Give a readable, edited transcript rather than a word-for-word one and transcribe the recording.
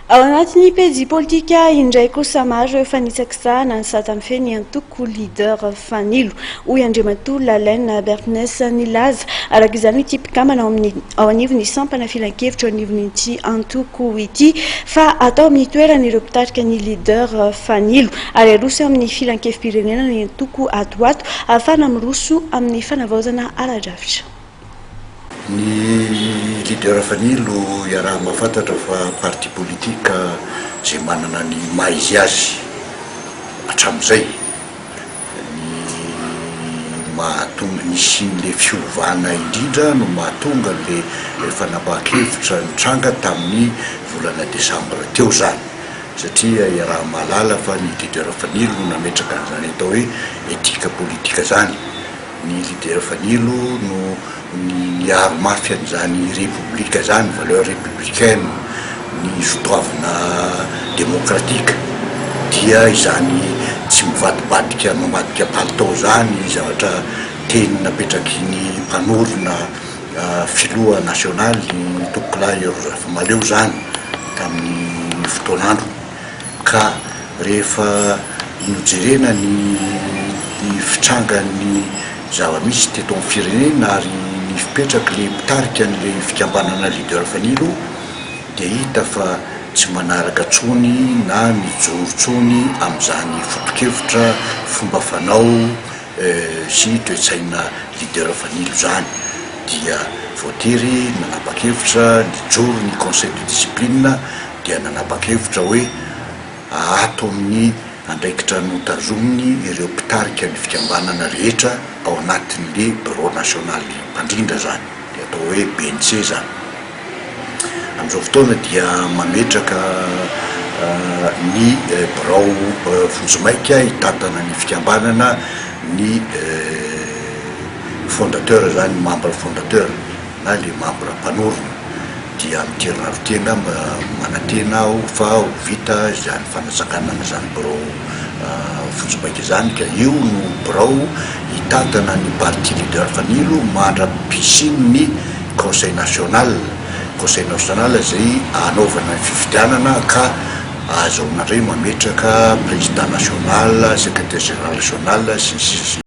Ao anatin'ny pejy politika indray kosa, maro ireo fanitsakitsahana ny sata mifehy ny antoko Leader Fanilo, hoy Andriamatoa Lalaina Berthnès. Nilaza araka izany ity mpikambana ao amin'ny ao anivon'ny sampana filankevitra eo anivon'ity antoko ity fa atao amin'ny toerany ireo mpitarika ny Leader Fanilo ary aroso amin'ny filankevi-pirenena ny antoko ato ho ato ahafahana miroso amin'ny fanavaozana ara-drafitra. Ny Leader Fanilo iaraha-mahafantatra fa parti politique izay manana ny maha izy azy hatramin'izay. Ny mahatonga nisian'ilay fiovana indrindra no mahatonga an'ilay fanapahan-kevitra nitranga tamin'ny volana desambra teo izany satria iaraha-mahalala fa ny Leader Fanilo no nametraka an'izany atao hoe éthique politique izany. Ny leader Fanilo no niaro mafy an'izany Repoblika izany, valeur républicaine, ny sotoavina démocratique, dia izany tsy mivadibadika mamadika palitao izany, zavatra teny napetraky ny mpanorina filoha nasionaly Tompokolahy Hery Razafimahaleo izany tamin'ny fotoan'androny. Ka rehefa nojerena ny ny fitrangan'ny zava-misy teto amin'ny firenena ary ny fipetrak'ilay mpitarika an'ilay fikambanana Leader Fanilo dia hita fa tsy manaraka intsony na mijoro intsony amin'izany foto-kevitra, fomba fanao sy toe-tsaina Leader Fanilo izany dia voatery nanapa-kevitra nijoro ny Conseil de discipline dia nanapa-kevitra hoe ato amin'ny andraikitra notazominy ireo mpitarika ny fikambanana rehetra ao anatin'le Birao nasionaly mpandrindra izany, le atao hoe BNC izany. Amin'izao fotoana dia mametraka ny birao vonjimaika hitantana ny fikambanana ny fondateur izany, membre fondateur na le membre mpanorina. Dia amin'ity herinandro ity angamba manantena aho fa ho vita izany fanatsanganana izany birao vonjimaika izany ka io no birao hitantana ny parti leader Fanilo mandra-pisian'ny conseil national, conseil national izay hanaovana ny fifidianana ka ahazahoana indray mametraka président national, secrétaire général national sy ny sisa.